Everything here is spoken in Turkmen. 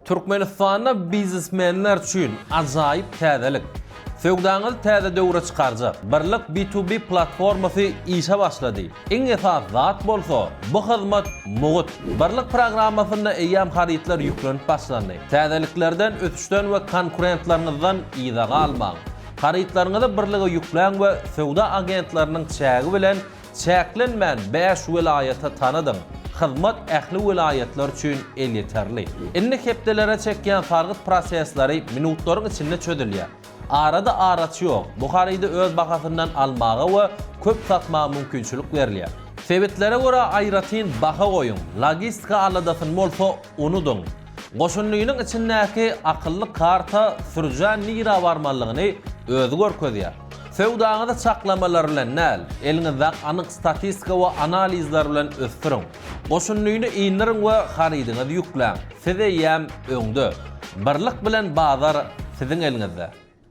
Türkmenistanda biznesmenler üçin ajaýyp täzelik! Söwdaňyzy täze döwre çykarjak Birlik B2B platformasy işe başlady. Iň esasy zat bolsa, bu hyzmat mugt. Birlik programmasynda eýýäm harytlar ýüklenip başlandy. Täzeliklerden, ösüşden we konkurentleriňizden yza galmaň. Harytlaryňyzy Birlige ýükläň we söwda agentleriniň çägi bilen Çäklenmän bäş welaýata tanadyň, hyzmat ähli welaýatlar üçin elýeterli. Indi hepdelere çekýän sargyt prosesleri minutlaryň içinde çözülýär. Arada araçy ýok, bu harydy öz bahasyndan almaga we köp satmaga mümkinçilik berilýär. Sebitlere görä aýratyn baha goýuň, logistika aladasyny bolsa unudyň. Goşundynyň içindäki akylly karta sürüjä nirä barmalygyny özi görkezýär. Söwdaňyzy çaklamalar bilen däl, eliňizdäki anyk statistika we analizler bilen ösdüriň. Goşundyny indiriň we harydyňyzy ýükläň. Siz eýýäm öňde. Birlik bilen bazar siziň eliňizde.